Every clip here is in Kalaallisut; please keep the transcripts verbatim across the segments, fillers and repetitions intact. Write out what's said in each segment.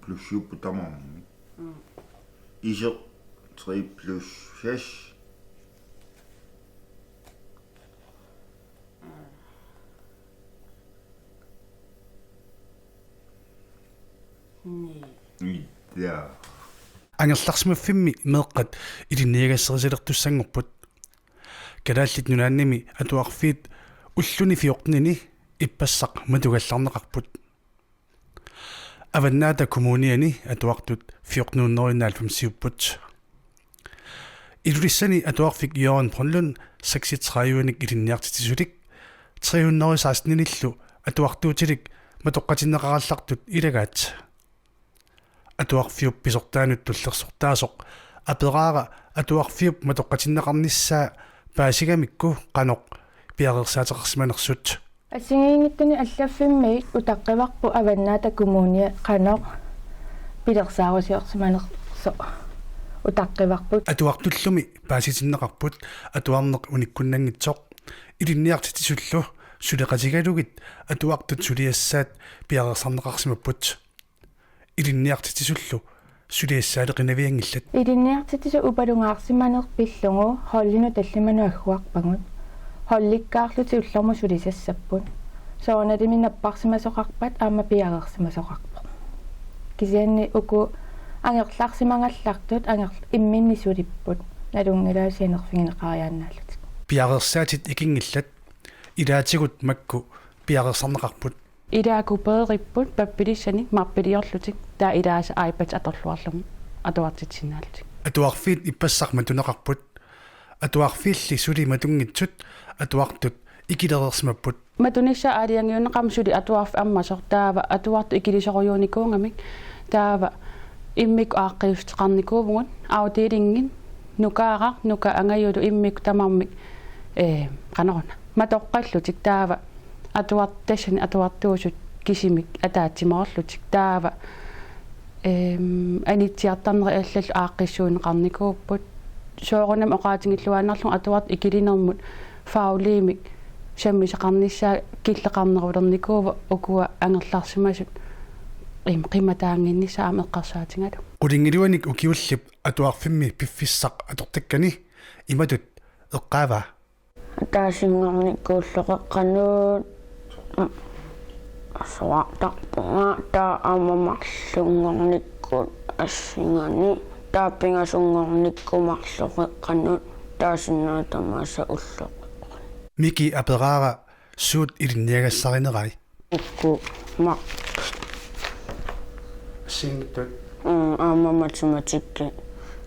Plus syv på dommeren. Iseq tre plus seks. Ni. Ni. Ja. Angerlarsimaffimmi meeqqat ilinniagassarissalertussanngorput. Kalaallit Nunaannimi atuarfiit ulluni fjortenini ippassaq matugallarneqarput. Avannaata Kommuniani atuartut fjorten hundrede og enoghalvfemsiupput. Ilulissani atuarfik Jørgen Brønlund seksogtredivenik ilinniartitsisulik tre hundrede og sekstenillu atuartuutilik matoqqatinneqarallartut ilagaat. Atuarfiup pisortaanut tullersortaasoq aperaara atuarfiup matoqqatinneqarnissaa paasigamikku qanoq piareersaateqarsimanersut. Assigiinngitsunik allaffimmiit utaqqivarput Avannaata Kommunia qanoq pilersaarusiorsimanersoq utaqqivarput. Atuartullumi paasitinneqarput atuarneq unikkunnanngitsoq, ilinniartitsisullu suleqatigalugit atuartut suliassaat piareersarneqarsimapput. Ilinniartitsisullu suliassaaleqinavianngillat. Ilinniartitsisut upalungaarsimaneq pillugu holdinut tallimanut agguarpagut. Holdikkaarlutik ullormut sulisassapput. Soorunalimi napparsimasoqarpat aamma piareersimasoqarpoq. Kisianni uku angerlarsimagallartut anger-, imminni sulipput. Nalunngilaat sianerfigineqariaannaallutik. Piareersaatit ikinngillat. Ilaatigut makku piareersarneqarput. Ilaaku peeripput pappilissanik marpiliorlutik, taava ilaasa iPad atorluarlugu atuartitsisinnaallutik. Atuarfiit ippassaq matuneqarput. Atuarfiilli suli matunngitsut atuartut ikilereersimapput. Matunissaa aalajangiunneqarmat suli atuarfik ammasoq, taava atuartut ikilisorujuunikuugamik, taava immikkut aaqqiissuteqarnikuuvugut, afdelingit Nukaaraq, Nuka Angajulu immikkut tamarmik, ee, qanoruna, matoqqallutik, taava atuart-, tassani atuartuusut kisimik ataatsimoorlutik, taava, eem, anitsiartarnerit allallu aaqqissuunneqarnikuupput. Soorunami oqaatigilluinnarlugu atuartut ikilinermut fagligimik sammisaqarnissaa killeqarnerulernikuuvoq, ukua angerlarsimasut im-, qimataannginnissaat aamma eqqarsaatigalugu. Qulingiluanik ukiullip atuarfimmi piffissaq atortakkani imatut eqqaavaa. Ataasinngornikuulloqeqqanut suaartarpunga, taava aamma marlunngornikkut assinganik, taava pingasunngornikkut marloqeqqanut, taava sinnaanut tamaasa ulloqeqqanut. Miki aperaara suut ilinniagassarinerai. Uku maq-, Assigiinngitsut. Mm, aamma matematikki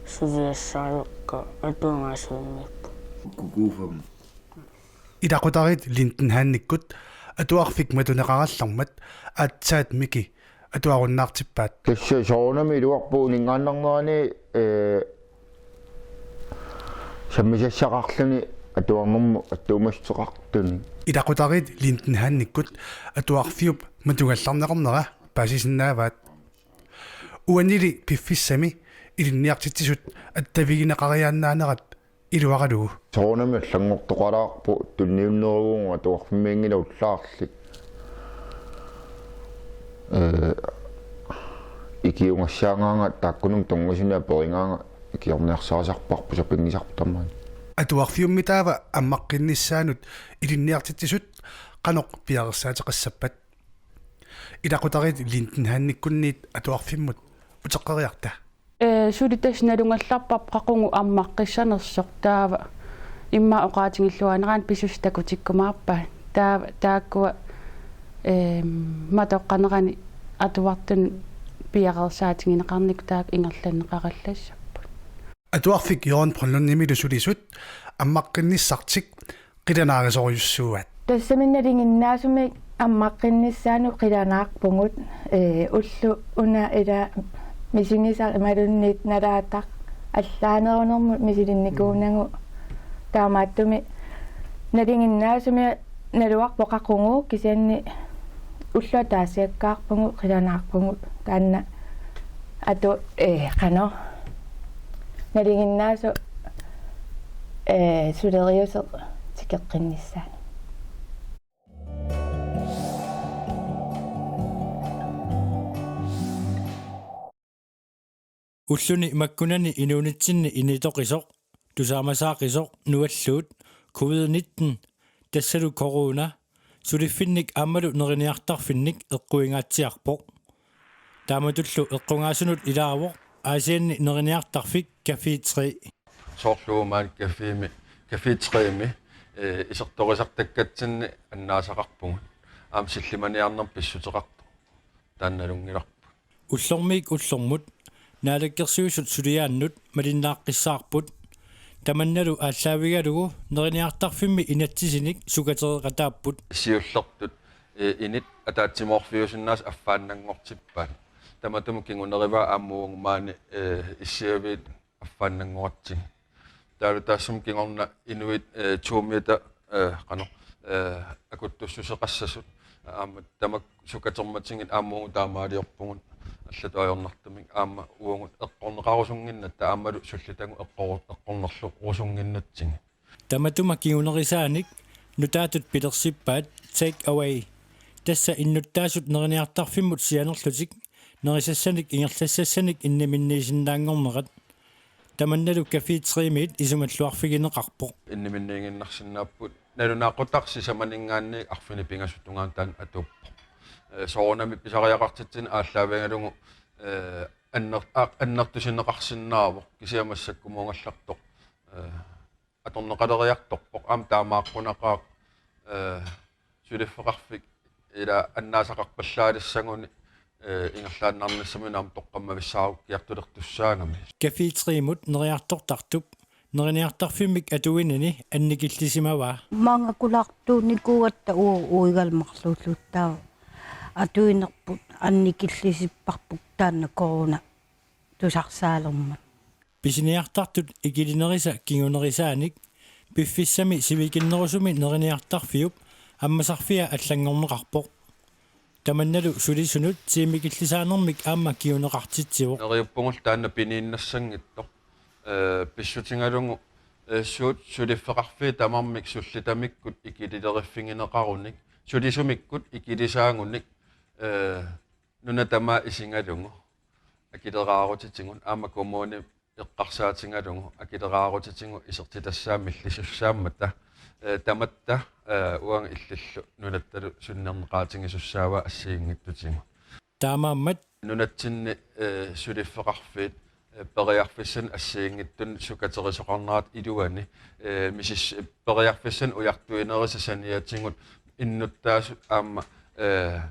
suliassariukka atuagaasuimmiippu. Kukufam. Ilaqutariit Linden Hannikkut atuarfik matuneqarallarmat aatsaat Miki atuarunnaartippaat. Tassa soorunami iluarpoq uninngaannarnerani, ee, sammisassaqarluni atuarnermut attuumassuteqartunik. Ilaqutariit Linden Hannikkut atuarfiup matugallarneqarnera paasisinnaavaat. Uanili piffissami ilinniartitsisut attavigineqariaannaanerat iluaralugu. Soorunami allanngortoqalaarpoq tunniunneruvugut atuarfimmiinngilaq ullaarli. Ee, ikiugassaagaangat taakkununnga tunngasunik aperigaangat ikiorniarsarisarparput sapinngisarput tamaani. Atuarfiummitaava ammaqqinnissaanut ilinniartitsisut qanoq piareersaateqassappat? Ilaqutariit Linden Hannikkunniit atuarfimmut uteqqeriarta. Ee, suli tassa nalugallarparput qaqugu ammaqqissanersoq, taava immaqa oqaatigilluinnarani pisussat takutikkumaarpaat. Taava taakkua, eem, matoqqanerani atuartunut piareersaatigineqarnikkut taakku ingerlanneqarallassapput. Atuarfik Jørgen Brønlundimilu sulisut ammaqqinnissatik qilanaarisorujussuuaat. Tassami nalinginnaasumik ammaqqinnissaanut qilanaarpugut, ee, ulloq una ila misigisaq imaluunniit nalaataq allaanerunermut misilinnikuunagu, taamaattumik nalinginnaasumik naluarpoq qaqugu, kisianni ulloq ataasiakkaarpugut, qilanaarpugut taanna atu-, ee, qanoq, nalinginnaasoq, ee, suleriuseq tikeqqinnissaanut. Ulluni makkunani inuunitsinni initoqisoq, tusaamasaaqisoq nualluut covid nitten, tassalu corona, suliffinnik aammalu neriniartarfinnik eqquingaatsiarpoq. Taamatullu eqqugaasunut ilaavoq Aasianni neriniartarfik Café tre. Soorlu maani cafémi, Café tre-mi, eh, isertorisartakkatsinni annaasaqarpugut. Aamma sillimaniarnermik pissuteqartoq taanna nalunngilarput. Ullormiit ullormut Naalakkersuisut suliaannut malinnaaqqissaarput. Tamannalu aallaavigalugu neriniartarfimmi inatsisinik sukatereqataapput. Siullertut, eh, init ataatsimoorfiusinnaasut affaannanngortippaat. Tamatuma kingunerivaat aamma uagut maani, eh, issiaviit affaannanngoratsigit. Taavalu taassuma kingorna inuit, eh, to meter, eh, qanoq, eh, akuttussuseqassasut. Aamma tamakku sukatermatigit aamma uagut taamaaliorpugut allatut ajornartumik aamma uagut eqqorneqarusunnginnatta aammalu sullitagut eqqoru-, eqqornerlurusunnginnatsigit. Tamatuma kingunerisaanik nutaatut pilersippaat take away. Tassa innuttaasut neriniartarfimmut sianerlutik nerisassanik ingerlassassanik inniminniisinnaanngornerat. Tamannalu Café tre-miit isumalluarfigineqarpoq. Inniminniiginnarsinnaapput. Nalunaaqutaq sisamaninngaanniit arfineq-pingasut tungaanut taanna atuuppoq. Eh, soorunami pisariaqartitsineq aallaavigalugu, eh, anner-, a-, annertusineqarsinnaavoq kisianni massakkumuugallartoq, eh, atorneqaleriartorpoq aamma taamaaqqunaqaaq, eh, suliffeqarfik ila annaasaqarpallaalissaguni, eh, ingerlaannarnissaminut aamma toqqammavissaarukkiartulertussaagami. Café tre-mut neriartortartup neriniartarfimmik atuinini annikillisimavaa. Maanga kulaartuunikuugatta uu-, uigalmarluulluttaava atuinerput annikillisipparput taanna corona tusarsaalermat. Pisiniartartut ikilinerisa kingunerisaanik piffissami sivikinnerusumi neriniartarfiup ammasarfia allanngorneqarpoq. Tamannalu sulisunut tiimikillisaanermik aamma kinguneqartitsivoq. Neriuppugut taanna piniinnassanngitsoq, eh, pissutigalugu, eh, suut suliffeqarfiit tamarmik sullitamikkut ikilileriffigineqarunik, sulisumikkut ikilisaagunik, eh, nuna tamaat isigalugu akileraarutitigut aamma kommuni eqqarsaatigalugu akileraarutitigut isertitassaat millisussaammata, eh, tamatta, eh, uanga illillu nunattalu sunnerneqaatigisussaavaa assigiinngitsutigut. Taamaammat nunatsinni, eh, suliffeqarfiit, eh, periarfissanik assigiinngitsunik sukaterisoqarnerata iluani, eh, misis-, periarfissanik ujartuinerisa saniatigut innuttaasut aamma, eh,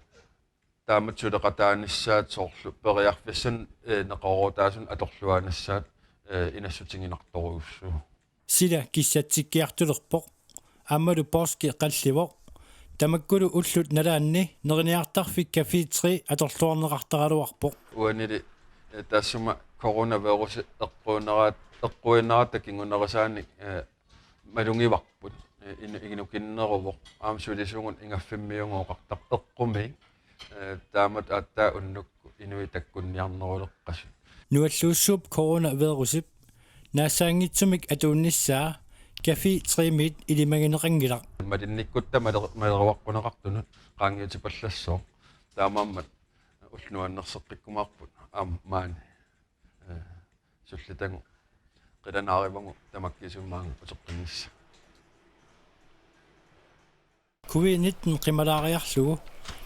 taamatut suleqataanissaat soorlu periarfissanik, eh, neqeroorutaasunik atorluaanissaat, eh, inassutiginartorujussuuvoq. Sila kissatsikkiartulerpoq. Aammalu poorski qallivoq. Tamakkulu ullut nalaanni neriniartarfik Café tre atorluarneqartaraluarpoq. Uanili, eh, taassuma coronavirusi eqquinerat-, eqquinerata kingunerisaanik, eh, malugivarput. Eh, inu-, inukinneruvoq. Aamma sulisugut ingaffimmiugut oqartarpoq eqqumiik. Eh, taamatut aatsaat unnukkut inuit takkunniarneruleqqasut. Nualluussuup coronavirusip naassaanngitsumik atuunnissaa Café tre-miit ilimagineqanngilaq. Malinnikkutta maler-, maleruaqquneqartunut qaangiutipallassooq. Taamaammat ulloq nuannerseqqikkumaarput aamma maani, eh, sullitagut qilanaarivagut tamakkisumik maanga uteqqinnissaa. Covid nitten qimalaariarlugu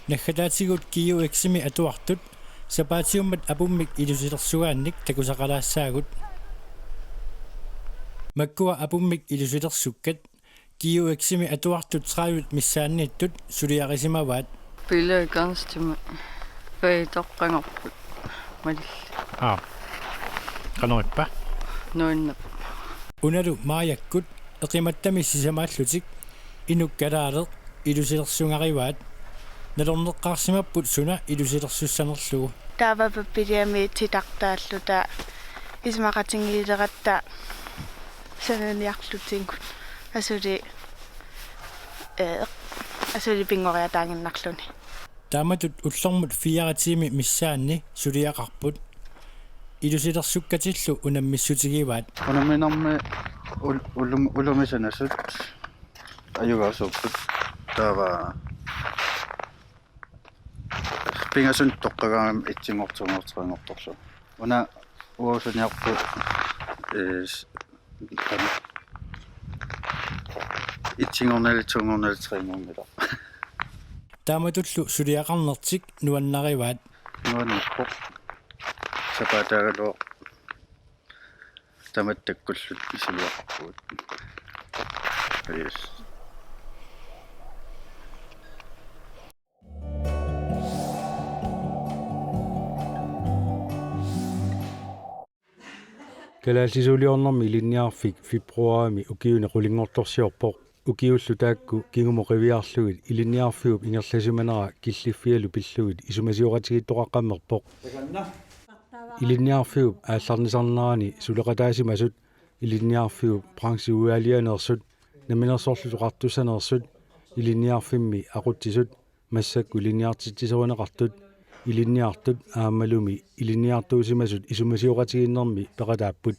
naggataatigut G U X-imi atuartut sapaatiummat apummik ilusilersugaannik takusaqalaassaagut. Makkua apummik ilusilersukkat G U X-imi atuartut tredive missaanniittut suliarisimavaat. Billedkunstimut faitoqqanngorput malillugu. Aa. Qanorippa? Nuanneq. Unalu Maajakkut eqimattami sisamaallutik inuk kalaaleq ilusilersugarivaat. Nalorneqqaarsimapput suna ilusilersussanerlugu. Taava pappiliami titartaalluta isumaqatigiileratta sananiarlutigu asuli, eh, asuli pinngoriataaginnarluni. Taamatut ullormut fire tiimi missaanni suliaqarput. Ilusilersukkatillu unammissutigivaat. Unamminermi ul-, ulum-, ulumi sanasut ajugaasuupput. Taava pingasunut toqqagaangami etsinngortinngoq tregernngortorlu. Una Uusuniarpu, eh, s-, tama. Itsinngornali, tunngornali, trinngornali. Taamatullu suliaqarnertik nuannarivaat. Nuannerpoq. Sapaataagaluaq. Tamatta takkulluta suliaqarpugut. Yes. Kalaallisuuliornermi ilinniarfik februarimi ukiuni qulinngortorsiorpoq. Ukiullu taakku kingumut qiviarlugit ilinniarfiup ingerlasimanera killiffialu pillugit isumasioqatigiittoqaqqammerpoq. Ilinniarfiup aallarnisarnerani suleqataasimasut, ilinniarfiup brancheudvalgianeersut, Namminersorlutik Oqartussaneersut, ilinniarfimmi aqutsisut, massakkut ilinniartitsisorineqartut, ilinniartut aammalumi ilinniartuusimasut isumasioqatigiinnermi peqataapput.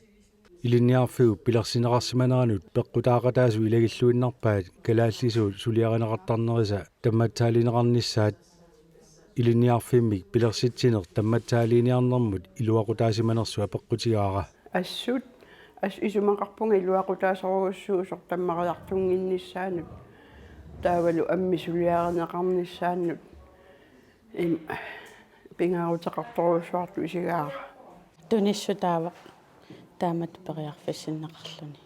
Ilinniarfiup pilersinneqarsimaneranut peqqutaaqataasut ilagilluinnarpaat kalaallisuut suliarineqartarnerisa tammatsaaliineqarnissaat. Ilinniarfimmik pilersitsineq tammatsaaliiniarnermut iluaqutaasimanersut apeqqutigaara. Assut, as-, isumaqarpunga iluaqutaasorujussuusoq tammariartunnginnissaanut. Taavalu ammip suliarineqarnissaanut. Im-, pingaaruteqartorujussuartut isigaara. Tunissutaavoq taamatut periarfissinneqarluni.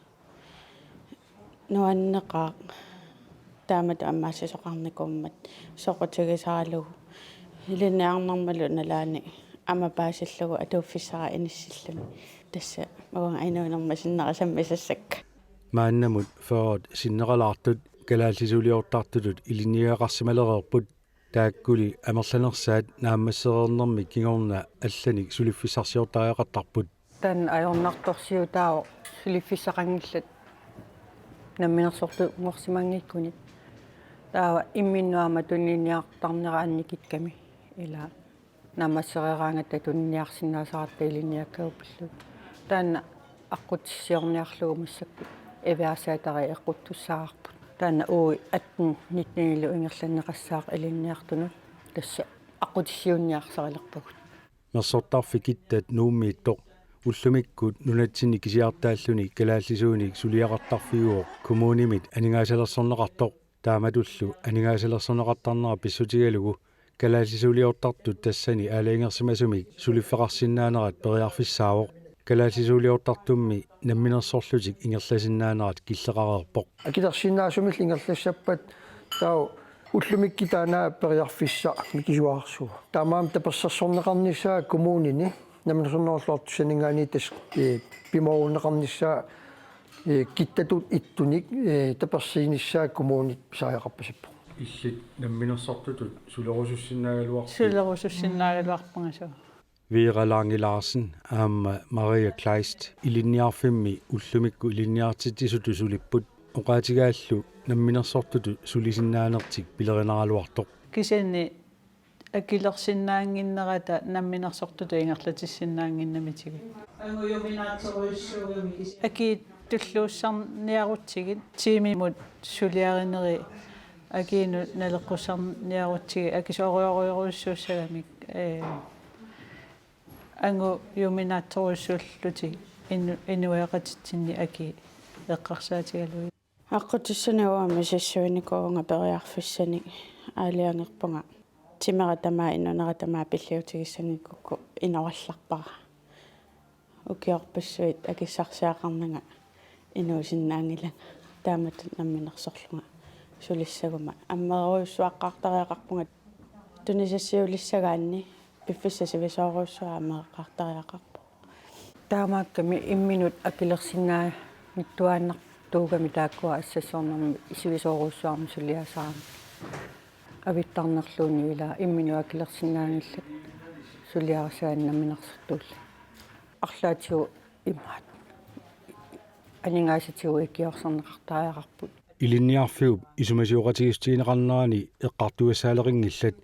Nuanneqaaq taamatut ammaassisoqarnikuummat soqutigisaralugu. Ilinniarnermullu nalaani aamma paasillugu atuuffissara inissilluni. Tassa uanga inuunerma sinnera sammisassakka. Maannamut fyrre sinneralaartut kalaallisuuliortartutut ilinniagaqarsimalereerput. Taakkuli amerlanersaat naammassereernermik kingorna allanik suliffissarsiortariaqartarput. Taanna ajornartorsiutaavoq suliffissaqanngillat namminersortunngorsimanngikkunik. Taava imminnut aamma tuniniartarnera annikikkami, ila naammassereeraangatta tuniniarsinnaasaratta ilinniakkavut pillugit. Taanna aqqutissiorniarlugu massakkut iværksætterit eqquttussaarput. Taanna uagut atten nitten-ilu ingerlanneqassaaq ilinniartunut, tassa aqqutissiuunniarsarilerpagut. Nersortarfik Kittat Nuummiittoq ullumikkut nunatsinni kisiartaalluni kalaallisuunik suliaqartarfiuvoq kommunimit aningaasalersorneqartoq. Taamatullu aningaasalersorneqartarnera pissutigalugu kalaallisuuliortartut tassani aalajangersimasumik suliffeqarsinnaanerat periarfissaavoq. Kalaallisuuliortartummi namminersorlutik ingerlasinnaanerat killeqareerpoq. Akilersinnaasumillu ingerlassappat taava ullumikkut taanna periarfissaq mikisuararsuuvoq. Taamaammat tapersersorneqarnissaa kommunini Namminersornerulluartussaninngaanniit tassa, eh, pimoorunneqarnissaa, eh, kittatut ittunik, eh, tapersiinissaa kommunit pisariaqarpasippoq. Illit namminersortutut sulerusussinnaagaluarpit? Sulerusussinnaagaluarpunga suu. Vera Lange Larsen aamma Maria Kleist ilinniarfimmi ullumikkut ilinniartitsisutut sulipput. Oqaatigaallu namminersortutut sulisinnaanertik pilerinaraluartoq. Kisianni akilersinnaannginnerata namminersortutut ingerlatissinnaannginnamitigut. Akiit tulluussarniarutsigit, tiimimut suliarineri akiinut naleqqussarniarutsigit, akisoorujorujussuussagamik, ee, angujuminaatsorujussuullutik inu-, inuiaqatitsinni akii eqqarsaatigalugit. Aqqutissanik uanga misissuinikuuvunga periarfissanik, aalajangerpunga timera tamaat inunera tamaat pilliutigissanngikkukkit inorallarpara. Ukiorpassuit akissarsiaqarnanga inuusinnaanngilanga, taamatut namminersorlunga sulissaguma. Ammerujussuaqqaartariaqarpunga tunisassiulissagaanni, piffissaq sivisoorujussuaq ammereqqaartariaqarpoq. Taamaakkami imminut akilersinnaanngittuaannartuugami taakkua assassornermi sivisoorujussuarmik suliassaramik. Avittarnerluunniit ila imminut akilersinnaanngillat suliarissagaanni namminersortuullutik. Arlaatigut imaat aningaasatigut ikiorserneqartariaqarput. Ilinniarfiup isumasioqatigiissutigineqarnerani eqqartugassaaleqinngillat.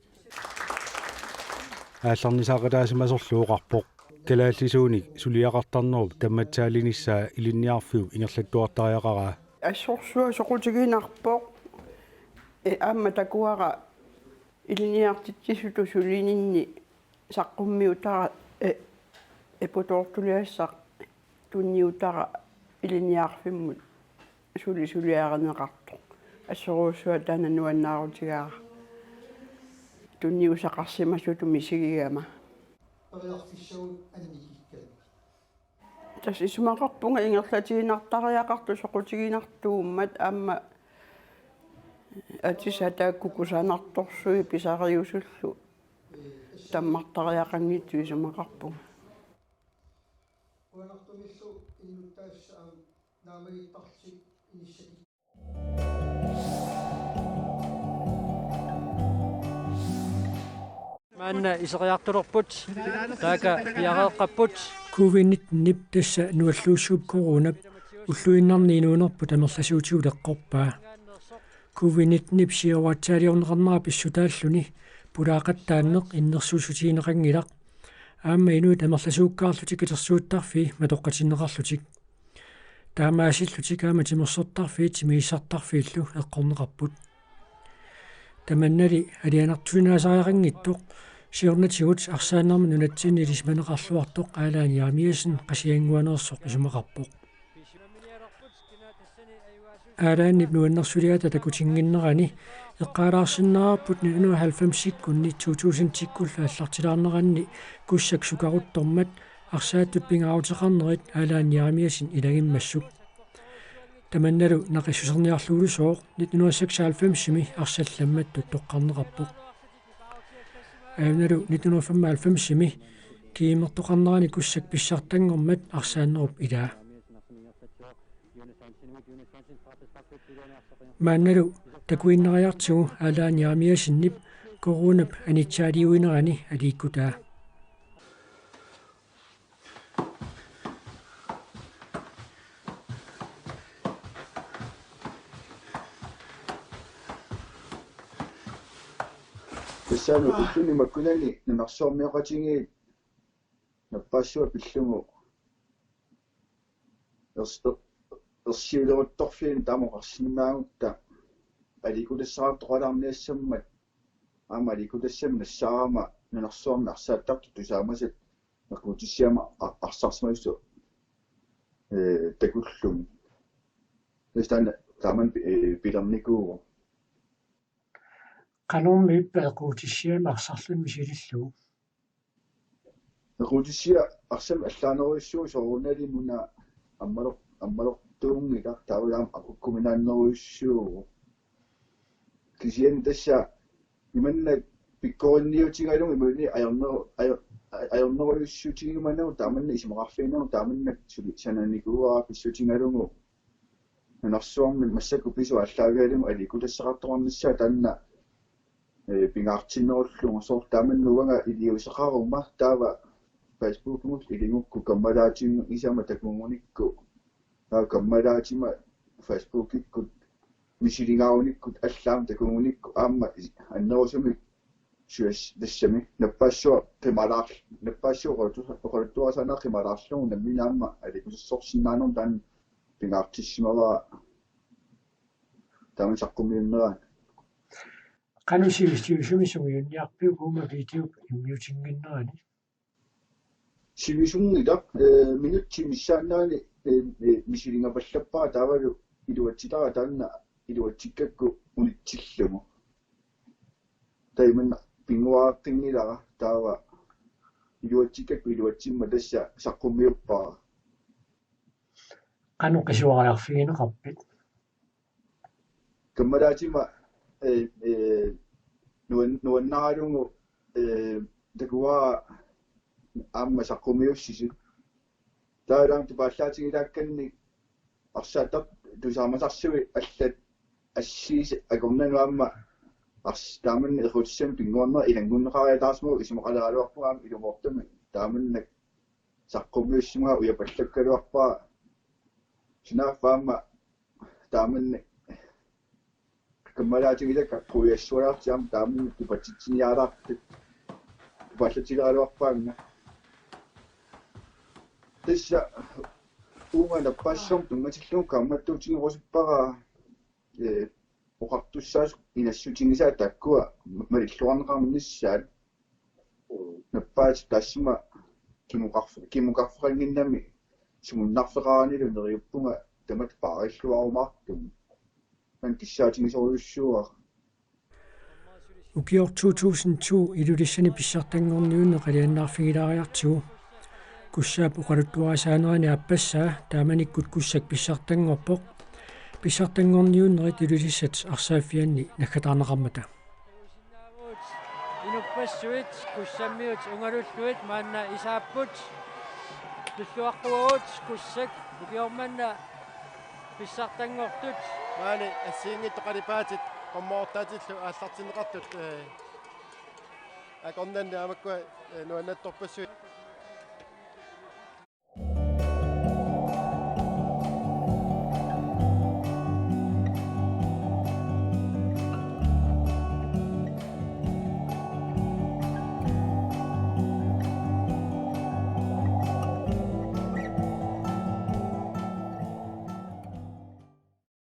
Aallarnisaaqataasimasorlu oqarpoq. Kalaallisuunik suliaqartarnerup tammatsaalinissaa ilinniarfiup ingerlattuartariaqaraa. Assorsuaq soqutiginarpoq. Ee, aamma takuara ilinniartitsisutut sulininni saqqummiutara, ee, Iputoortuliassaq tunniutara ilinniarfimmut sulisuliarineqartoq. Assorujussuaq taanna nuannaarutigaara. Tunniussaqarsimasutut misigigama. Periarfissavut annikikkaluit. Tassa isumaqarpunga ingerlatiinnartariaqartoq soqutiginartuummat aamma atisat taakku kusanartorsuit pisariusullu tammartariaqanngitsut isumaqarpunga. Qujanartumillu innuttaassaam naamagittarlutik inissakit. Maanna iseriartulerput, taaka piareeqqapput. Covid nittenip, tassa nualluussuup coronap, ulluinnarni inuunerput amerlasuutigut eqqorpaa. Covid nittenip siuaatsaaliorneqarnera pissutaalluni pulaaqattaanneq innersuussutigineqanngilaq. Aamma inuit amerlasuukkaarlutik katersuuttarfii matoqqatinneqarlutik. Taamaasillutik aamma timersortarfiit timigissartarfiillu eqqorneqarput. Tamannali alianartuinnaasariaqanngitsoq siornatigut arsaannermut nunatsinni ilisimaneqarluartoq Allan Jeremiassen Qasigiannguaneersoq isumaqarpoq. Allanip nuannersuliata takutinnginnerani eqqaalaarsinnaavarput nitten hundrede og halvfemsikkunni to tusindikkullu aallartilaarneranni kussak sukaruttormat arsaattut pingaaruteqarnerit Allan Jeremiassen ilagimmassuk. Tamannalu naqissuserniarlulusooq nitten hundrede og seksoghalvfemsimi arsallammat tuttoqqarneqarpoq. Ajunalu nitten hundrede og femoghalvfemsimi kiimertoqarnerani kussak pissartanngormat arsaannerup ilaa. Maannalu takuinnariartigu Allan Jeremiassenip coronap anitsaaliuinerani aliikkutaa. Tassalu ulluni makkunani nunarsuarmioqatigiit nappaassuaq pillugu ers-, ersiuleruttorfiini taama oqarsinnaagutta aliikkutassaqartoqalaarniassammat aamma aliikkutassami nassaarama nunarsuarmi arsaattartut tusaamasat equutissiama a-, arsarsimasut, ee, takullugit. Tassa taanna taamani pi-, ee, pilernikuuvoq. Qanormi ippa equutissiama arsarluni misilillugu? Equutissiaq arsamik allaanerujussuuvoq soorunalimi una ammaloq-, ammalortuunngilaq taavalu aamma aqukkuminaannerujussuuvoq. Kisianni tassa imannak pikkorinniutigalugu imaluunniit ajorneru-, ajo-, aj-, ajornerujussuutigimanagu taamannak isumaqarfiginerup taamannak suli sananikuuara pissutigalugu nunarsuarmi massakkut pisut aallaavigalugu aliikkutassaqartoqarnissaa taanna, ee, pingaartinnerullugu soorlu taamani uanga iliuuseqaruma taava Facebookimut iligukku kammalaatigisama takugunikku taava kammalaatima Facebookikkut misilingaarunikkut allaammi takugunikku aamma is-, annerusumik suas-, tassami nappaassuaq qimalaar-, nappaassuaq oqaluttu-, oqaluttuarisaaneq qimalaarlugu nammineq aamma aliikkutassasorsinnaanermut taanna pingaartissimavara taama saqqummiunnerani. Qanoq sivisutigisumik sungiunniarpiuk uuma videop immiutinnginnerani? Sivisunngilaq, ee, minutsit missaannaani, ee, ee, misilingapallappara taavalu iluatsitara taanna iluatsikkakku unitsillugu. Taava imanna pinnguaqqinngilaq taava iluatsikkakku iluatsimmat tassa saqqummiuppara. Qanoq qisuariarfigineqarpit? Kammalaatima, ee, ee, nuan-, nuannaralugu, ee, takuara aamma saqqummiussisut. Taavalu tupaallaatigilaakkanni arsaattartut tusaamasarsuit allat assiisa akornanni aamma ars-, taamannak equtissamik pinnguarnerat ilanngunneqariataarsimavoq isumaqaleraluarpunga aamma ilumoortumik taamannak saqqummiussimaga ujapallakkaluarpara. Sunaaffa aamma taamannak kammalaatigisakka quiassualaartigu aamma taamannak tupatsitsiniaalaartut tupaallatileraluarpaannga. Tassa uunga nappaassuarmut tunngatillugu kaammattuutigerusuppara, ee, oqartussaasoq inassutigisaat taakkua malilluarneqarnissaat. Nappaat taassuma sunukarf-, kimukarfeqannginnami sumunnarfeqaranilu neriuppunga tamatta paarilluarumaartunga. Maani kissaatigisorujussuuara. Ukioq to tusind to Ilulissani pissartanngorniunneq aliannaarfigilaariartigu. Kussaap oqaluttuarisaanerani aappassaa taamanikkut Kussak pissartanngorpoq. Pissartanngorniunnerit Ilulissat arsaaffianni naggataarneqarmata. Inuppassuit Kussammiut ungalulluit maanna isaapput. Tulluaqquagut Kussak ukioq manna pissartanngortut. Maani assigiinngitsut qalipaatit qummoortaatillu aallartinneqartut, eh, akornanni aamakkua, eh, nuannattorpassuit.